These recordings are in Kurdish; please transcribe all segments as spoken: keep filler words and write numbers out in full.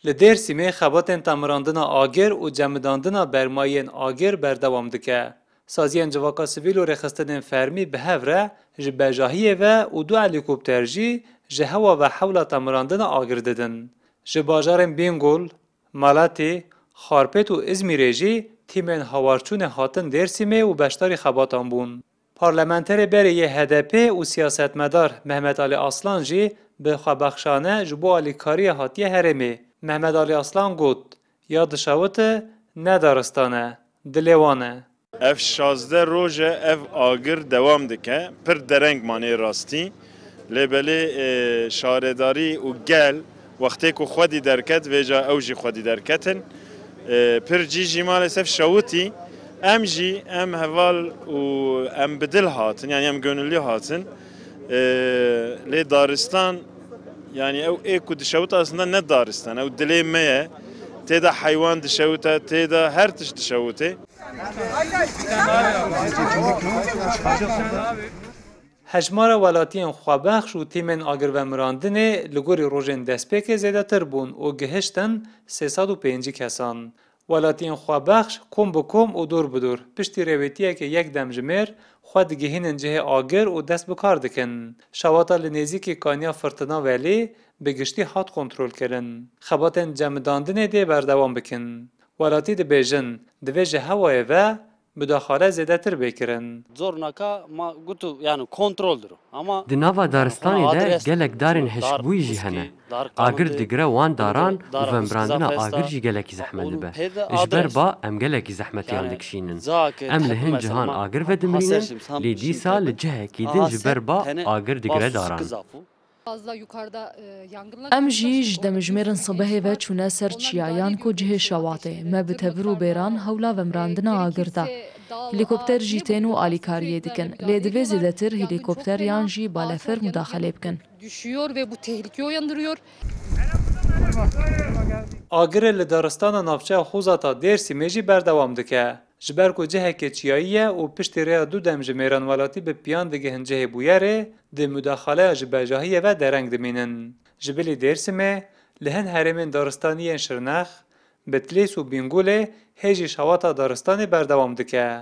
Li Dêrsimê xebatên temirandina agir û cemidandina bermayiyên agir berdewam dike. Saziyên civaka sivîl û rêxistinên fermî bi hev re ji bejahiyê ve û du helîkopter jî ji hewa ve hewla temirandina agir didin. Ji bajarên Bîngol, Malatê, Xarpêt û Îzmîrê jî tîmên hawarçûnê hatin Dêrsimê û beşdarî xebatan bûn. Parlamenterê berê yê H D P û siyasetmedar Mehmet Ali Aslan jî bi xwebexşane ji bo alîkariyê hatiye herêmê. Mehmet Ali Aslan got, ya dişewite ne daristan e, dilê wan e. Ev şazdeh roj e ev agir dewam dike. Pir dereng manê rastî. Lê belê, e, şaredarî û gel wextê ku xwedî derket, vêca ew jî xwedî derketin. E, pir cî jî malesef şewitî. Em jî, em heval û em bi dil hatin, yani em gönüllü hatin. E, lê daristan, yani ew ê ku dişewit aslında ne daristan, ew dilê me ye. Tê de heywan dişewite, tê de her tişt dişewite. Hejmara welatiyên xwebexş û tîmên agirvemirandinê li gorî rojên destpêkê zêdetir bûn û gihiştin sê sed û pêncî kesan. Welatiyên xwebexş kom bi kom û dor bi dor piştî rêwêtiyeke yek demjimêr xwe digihînin cihê agir û dest bi kar dikin. Şewata li nêzîkî Kaniya Firtina Welî bi giştî hat kontrolkirin. Xebatên cemidandinê dê berdewam bikin. Welatî dibêjin, divê ji hewayê ve mudaxale zêdetir bê kirin. Zor naka ma gutu, yani kontrol diro. Ama Di nava daristanê de gelek darên hişkbûyî jî hene. Agir digire wan daran û vemirandina agir jî gelekî zehmet dibe. Ji ber ba em gelekî zehmetiyan dikişînin. Em li hin cihan agir vedimirînin, lê dîsa li cihekî din ji ber ba agir digire daran. Em jî ji demjimêrin sibehê ve çûne ser çiya yan ku cihê şewatê. Me bi tevir û bêran hewla vemirandina agir da. Helîkopter jî tên û alîkariyê dikin. Lê divê zêdetir helîkopter yan jî balefir mudaxelê bikin. Düşüyor ve bu tehlike uyandırıyor. Agirê li daristana navçeya Xuzata Dêrsimê jî berdewam dike. Ji ber ku cihekê çiyayî ye û piştî rêya du demjimêran welatî bi piyan digihin cihê bûyerê, di mudaxaleya ji bejahiyê ve dereng dimînin. Ji bilî Dêrsimê, li hin herêmên daristanî yên Şirnex, Bitlîs û Bîngulê hê jî şewata daristanê berdewam dike.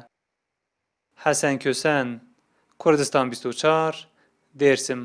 Hesen Kösen, Kurdistan bîst û çar, Dêrsim.